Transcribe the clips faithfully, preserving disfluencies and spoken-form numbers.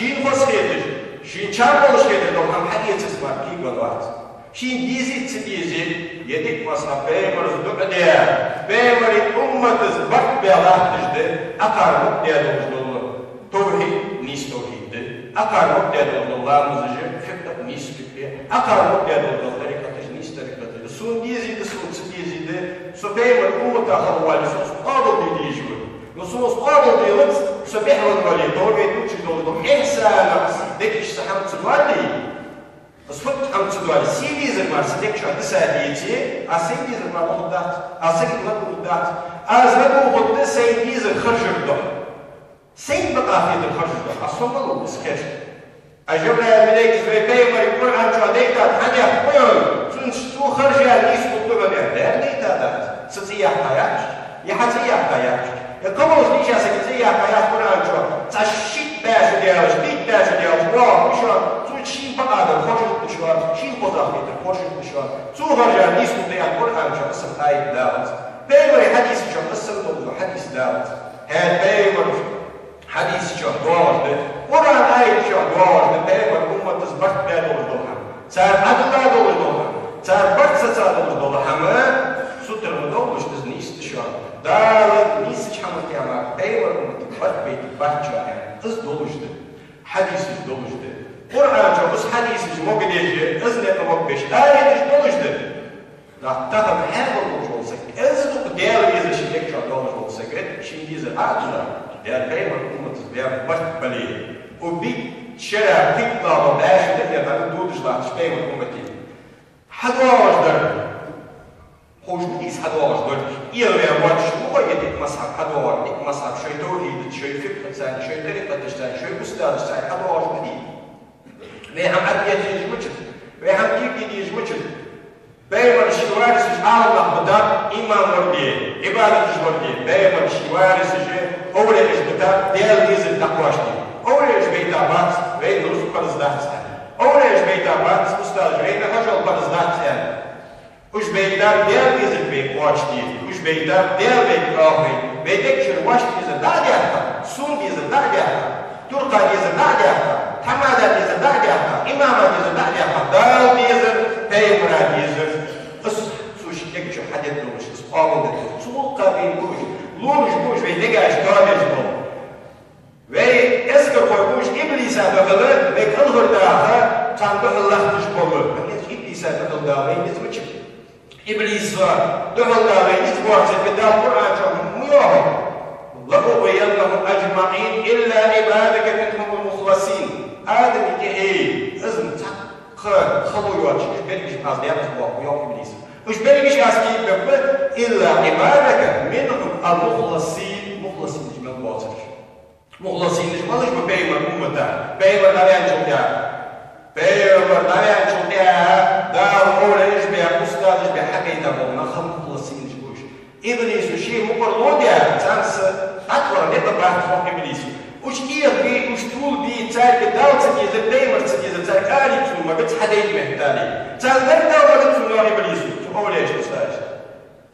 Шийна хоза хеташ, шийна чам болаш хеташ дола хӀама хьаэцарца мара кхы а вац. Шийна дезий, ца дезий, е дика мазхӀаб, пайхамара дуӀа даь, пайхамара уммата барт бе латташ да, акхар мукъа даь долаш дола тавхьид нийса тавхьид да, акхар мукъа даь долаш дола ламазаш, фикъхӀ нийса фикъхӀ, акхар мукъа даь долаш дола тарикъаташ нийса тарикъаташ да. Сона дезий да, сона ца дезий да, со пайхамара уммата хила вале, со из къоабалде дезаш ва. Но сона из къоабалделац, со бӀехвенна вале, товхьид дувцаш долаш дола, эхь санна са дегаш са хӀама ца доале, аз фуд хӀама ца доале, сий везар мара са дег чу дисаде, аз сай везар мара лохаргдац, аз сай ладувгӀаргдац, аз ладувгӀаргда сай везар харжар духьа. Сай бакъахьа хетар харжар духьа, аз со ма лу из херш. А Жабраил малейкас вай пайхамарга Къуръан чу дайтад хьанех Къуръан, цунца цо харжар нийса хургда хьона, аьнна, Дала дайтадац. Са цӀи яьккха яц, е хьа цӀи яьккха яц. Е кхы волча дийша сага цӀи яьккха яц Къуръан чу. Цхьа шийтта баьша даьлча, дийтта баьша даьлча, ваха хӀуша, цунца шийна бакъахьа дар харжаргда шоана, шийна хоза хетар харжаргда шоана. Цо харжар нийса хургда аьнна Къуръан чу асам аят далац. Пайхамара хьадиса чу асам долаш дола хьадис далац. ХӀаьта пайхамара хьадиса чу доагӀаш да, Къуръан аята чу доагӀаш да, пайхамара уммата барт бе долаш дола хӀама, цар Ӏадала долаш дола хӀама, цар барт саца долаш дола хӀама, сутара ма долаш, из нийса да шоана. Дала нийсача хӀаман тӀа мара пайхамара уммата барт бе, барт чу аьнна, из долаш да. Хьадисаш долаш да. Къуръан чу из хьадисаш могадеш, из никъ могабеш аяташ долаш да. Нах, тахан хьаькъал долаш вола саг, кӀеззига-дукха Даьла везар ший дег чу долаш вола саг, шийна дезар Ӏадала, Даьла, пайхамара уммата баьр барт бале, укх биъ шера кхеталагӀа баьша да, е дӀа дудаш латташ пайхамара уммата. ХьадоагӀаш дар. Хьожаш ма дий из хьадоагӀаш дар. Ӏилма ваьнна воацаш ма хой е дика мазхӀаб хьадоагӀар, дика мазхӀаб шоай тавхьидаца, шоай фикъхӀаца, шоай тарикъаташца, шоай устазашца хьадоагӀаш ма дий. Вай хӀама Ӏадбе дезаш мичад, вай хӀама кхетаде дезаш мичад. Пайхамара ший варисаш Ӏаламнах ба даккха, имам вар де, Ӏибадаташ вар де. Пайхамара ший варисаш, овлияаш ба даккха, Даьла везар дӀакхоачаде. Овлияаш байтабац, вайна рузкъа парз дац аьнна. Овлияаш байтабац, устазаш, вайна хьажол парз дац аьнна. Уж байтаб Даьла везар вайна кхоачаде. Уж байтаб Даьла вайга оахаве. Вай дег чура воашта везар дӀа а даьккха, сона везар дӀа а даьккха, туркха везар дӀа а даьккха, тхьамада везар дӀа а даьккха, имама везар дӀа а даьккха, Дала везар, пайхамара везар. Из цо ший дег чу хьадергдолаш, из къоабалдергдолаш. Цу гӀулакха вайна буаш, лораш буаш, вай дегаш тоабеш бола. Вай эскархой буаш, иблиса духьала вай кӀалхардаха, царна духьала латташ бола. ХӀана аьлча иблиса духьала Дала вайна низ ма чу. Иблиса духьала Дала вайна низ боацилга Дала Къуръан чу ма йоахий: «لأغوينهم أجمعين إلا عبادك منهم المخلصين». Адамий тӀехье, из цхьаккха хало йоацаш, уж берригаш аз декъаза боаккх, йоах иблиса. Уж берригаш аз кийчбергба, «إلا عبادك منهم المخلصين», мухласинаш мел боацараш. Мухласинаш малаш ба пайхамара уммата? Пайхамар дӀаваьнначул тӀехьа. Пайхамар дӀаваьнначул тӀехьа Дала овлияаш бе, устазаш бе хьагайта бола нах мухласинаш ба уж. Иблисо ший мукъарло даь, царца дӀатӀавара никъ бац, йоах иблисо. Уж кӀегӀа бий, уж тӀул бий, царга Дала ца дезар, пайхамар ца дезар, царга алица магац хьадайта меттел. Царна дагадала магац, йоах иблисо, цу овлияашта, устазашта.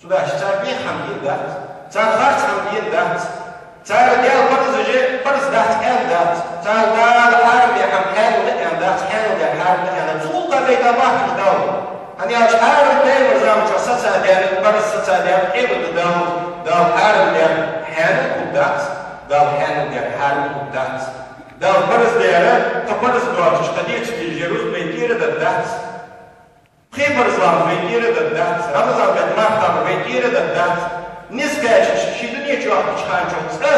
Цудухьа цар бӀеха хӀама дийна дац, цар харц хӀама дийна дац, цар Даьла парзаш парз дац аьнна дац, цар Дала хьарам даь хӀама хьаьнал да аьнна дац, хьаьнал даьр хьарам да аьнна дац. Цу гӀулакха байтабац уж Далла. ХӀана аьлча хьарам пайхамара заман чу сацадаьр, парз сацадаьр къематди Далла, Дала хьарам даьр хьаьнал хургдац, Дала хьаьнал даьр хьарам хургдац. Дала парз даьр кхы парз доацаш, кхы деций дезаш, рузба вайна тӀера даргдац. Пхе парз ламаз вайна тӀера даргдац, Рамазан бетта марха там вайна тӀера даргдац. Низ кхаьчача ший дуне чу вахача хана чу цкъа,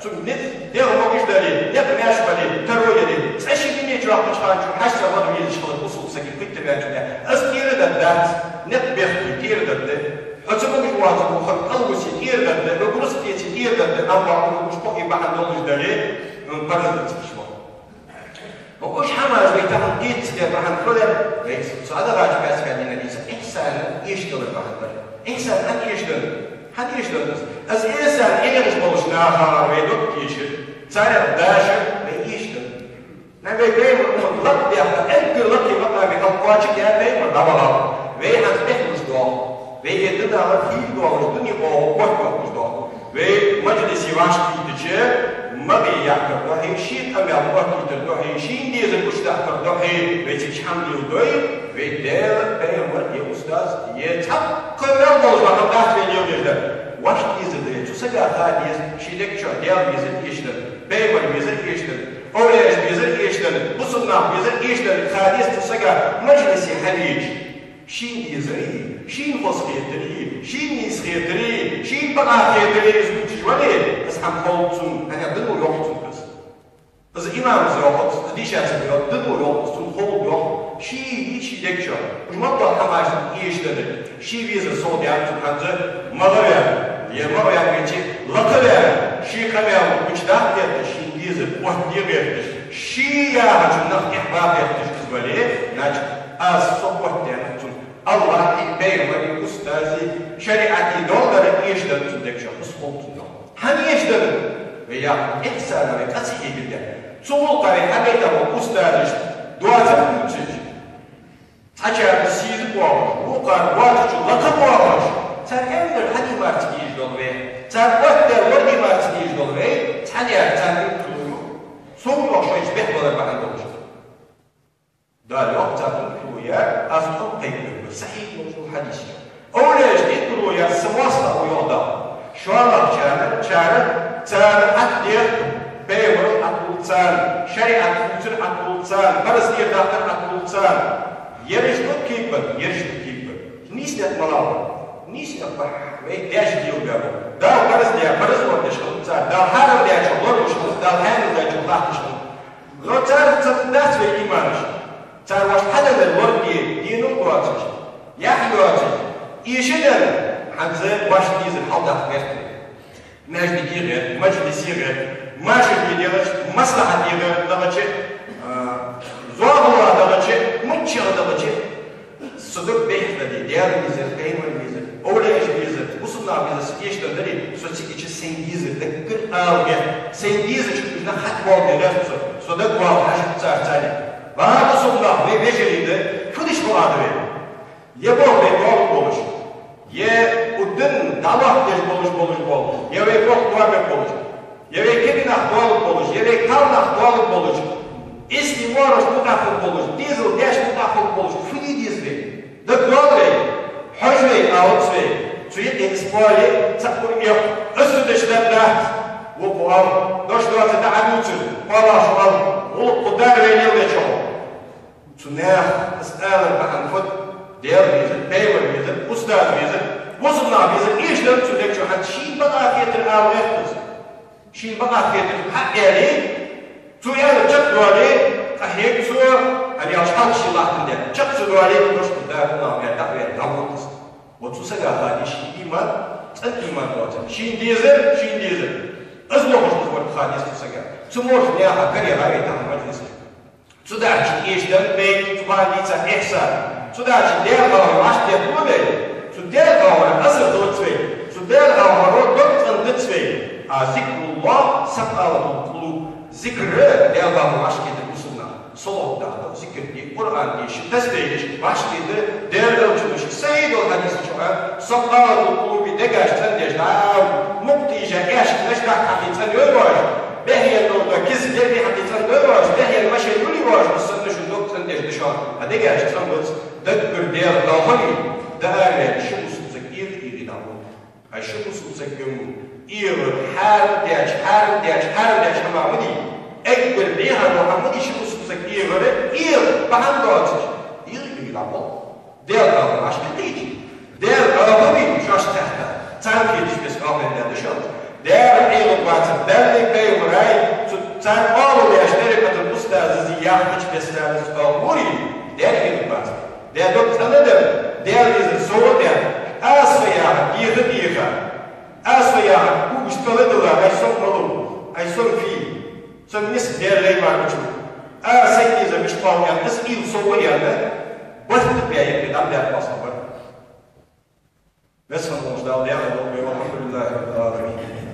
цунга низ дегӀ могаш дале, никъ маьрша бале, таро яле, цкъа ший дуне чу вахача хана чу хьаштагӀа ладувгӀа везаш хилар бусалба сага кхетаваьчул тӀехьа, из тӀера даргдац, никъ бехке тӀера даргда. Хьо ца могаш воацаш вахар кӀалвисе тӀера даргда, хьо гурс деце тӀера даргда, амма хьона уж кхоъ бахьан долаш дале, парз да цига вахар. Ма уж хӀамаш вай тахан кийчдаь бахьан хуле, вай цу Ӏадагача баьцкаь динарийца ихьсан эшадалар бахьан бар. Ихьсан хӀана эшадан? ХӀана эшадан из? Из ихьсан Ӏилмаш болаш нахагара вай дог кийча, царех дашар вай эшадан. Нагахь вай пайхамар уммат лакхдаьха, эггара лакхе макъаме хьалкхоачаргья пайхамар дӀавахав. Вай хӀанз бехкаш доагӀа. Вай е динагӀа хийла доагӀаш, дуне оагӀув котдоахаш доагӀа. Вай маджлисе вӀашагӀкхийттача, Магий яхкар духьа, ший къамаьл оттийтар духьа, шийна дезар гучадаккхар духьа, вай цига хӀама леладой, вай Даьла, пайхамар, е устаз, е цхьаккха мел долаш дола хӀама дац вай леладеш дар. Вайна дезар да, цу сага ха деза ший дег чу Даьла везар эшадар, пайхамар везар эшадар, овлияаш везар эшадар, бусалба нах везар эшадар ха деза цу сага, маджлисе хьавеча. Шийна дезари, шийна хоза хетари, шийна нийса хетари, шийна бакъахьа хетари из дувцаш вале, из хӀама ховлда цунна, хӀана аьлча дин ва йоах цунна из. Из имамас йоахац, из дийшача саго йоах, дин ва йоах из, цунна ховлда йоах, ший, ший дег чу. Уж ма дола хӀамаш эшадар, ший везар сов даьнна цунна хӀанз ма гӀо ваьнна, е ма гӀо ваьнна вече лакха ваьнна, ший къамаьл гучадаккха гӀерташ, шийна дезар оттаде гӀерташ, ший яхачун нах тӀехьа баккха гӀерташ из вале, значит, аз со оттадаьннад цунна. АллахӀи, пайхамари, устази, шариӀати дола дар эшадар цун дег чу, из ховлда цунна. ХӀана эшадар? Вай яхар, ихсана вай къа ца хьегар да. Цу гӀулакха вай хьабайта бола устазашта доазув дувцаш, цхьачарна сийза боагӀаш, вокхарна боацачул лакха боагӀаш, цар аьннар хьаде мара ца дезаш дола вай, цар оттадаьр лораде мара ца дезаш дола вай, цхьанне царна юкъе лу. Сов йоах шоаш бехк балар бахьан долаш. Дала йоах, царна юкъе лу яр, аз тхона кхайкабергба, сахьихь долча хьадиса чу. Овлияашта юкъе лу яр са моастагӀа ва йоах Дала. ШоллагӀчарна, чар, цар Ӏаддехар, пайхамарал Ӏадулл царна, шариӀат дувцар Ӏадулл царна, параз тӀера даккхар Ӏадулл царна. Ераш да кхайкабар, ераш да кхайкабар. Нийса никъ малав? Нийса никъ бахьа, вай даьша лелабаь ба. Дала параз даь, параз лорадеш хилац цар. Дала хьарам даьчох лорадеш хилац, Дала хьанал даьчох латташ хилац. Но цар ца дац вай иманаш. Цар вайна хьаденнар лораде динал доацаш, яхь йоацаш, эшадар, хӀанз вайна дезар хьалдаккха гӀерт. Маьждиге гӀерт, маджлисе гӀерт, машарде дагӀача, маслахьате дагӀача, а, зоахалол дагӀача, миччахьа дагӀача, са дог бехк дале, Даьла везар, пайхамар везар, овлияаш везар, бусалба нах везар са эшадар дале, со цига чу сайна дезар даггара ала гӀерт. Сайна дезача уж нах хьатӀабоалабе гӀерт со. Со дагавала хьажа царца аьле. Ва бусалба нах, вай вежарий да, фу деш бола адам вай? Е болх бе болх болаш, е уддин дӀалоаттадеш болаш болаш бола, е вай болх бе болаш, е вай кегий нах болх болаш, е вай кхалнах болх болаш, истий ворхӀаш мутӀахьа болаш, дезал деш мутӀахьа болаш, фу де деза вай? Дагадоал вай, хьожа вай, алац вай, цу юкъе из поле цхьа ур эккх, из ца деш дар дац, вокхо ал, дош доацар дӀа Ӏа дувцар, кхоалагӀчо ал, гӀулакх кхы дар вай леладечох. Цу наха из алар бахьан фуд? Даьла везар, пайхамар везар, устаз везар, бусалба нах везар, эшадар цу дег чу, хӀанз шийна бакъахьа хетар ала гӀерт из. Шийна бакъахьа хетар хьааьле, цо аьлар чакхдоале, къахьег цо, хӀана аьлча хьалха ше латтандаь. Чакх ца доале, просто дӀа гӀулакх мел дӀа а ваьнна, дӀавода из. Вот цу сага ха деза ший иман, цӀена иман доацар. Шийна дезар, шийна дезар. Из лохаш да хӀара ха деза цу сага. Цу морх наьха каре гӀа вай тахан маджлисе. Цу дахча эшадар бейт, цу бахьан дийца эхьса. Цу дахча Даьла гӀалгӀай вӀаштӀехьа ду вай. Цу Даьла гӀалгӀара асар долаш вай. Цу Даьла гӀалгӀаро дог цӀендац вай. А зикруллахӀ сакъалатул къулуб. Зикр Даьла гӀалгӀай вӀашагӀкхетар бусалба наха. Салот даха, зикр де, Къуръан деша, тасбихь деша, вӀашагӀкхетар Даьла элчано ший сахьихь долча хьадиса чу а, сакъалатул къулуби, дегаш цӀендеш, дӀа, мукъа тийжа, аьшкаш дӀахьекха цӀенъяьй вай. Бехъяь долга киз герга хьекха цӀенъяьй вай, бехъяь машен юлий вай, из санна шун дог цӀендеш да шоана, а дегаш цӀенъяц, даггара Даьла дӀахо вий, дӀа а ваьнна, ши бусалба саг эгӀа, эгӀа дӀавода. Ай, ши бусалба саг эгӀа, эгӀа, хьарам деча, хьарам деча, хьарам деча хӀама ма дий. Эггара бӀеха дола хӀама ма дий ши бусалба саг эгӀар, эгӀа, бахьан доацаш, эгӀа, эгӀа дӀавода. Даьла гӀалгӀай вӀашагӀкхийтача, Даьла гӀалгӀай вий шоаш тӀехьа, царна кхеташ беса гӀалгӀай да шоана. Даьла Ӏилма бацар, Даьлеи пайхамареи, цу цар къоалал деш, тӀарикъата устазази яхача беса царна къоалал вури, Даьла Ӏилма бацар. Даьла дог цӀена дар, Даьла везар сов дар, аз фу яхар, дийха, дийха. Аз фу яхар, угаш тӀа ладилла, ай сом малув, ай сом фий. Цун миска Даьла лай мара гуча. А, сай деза мишта къоалал аьнна, из уйла сов аьнна, барт баь, е дам баь къоастабар. Веза хинна волча Дала даьра долда вай, والحمد لله رب العالمين.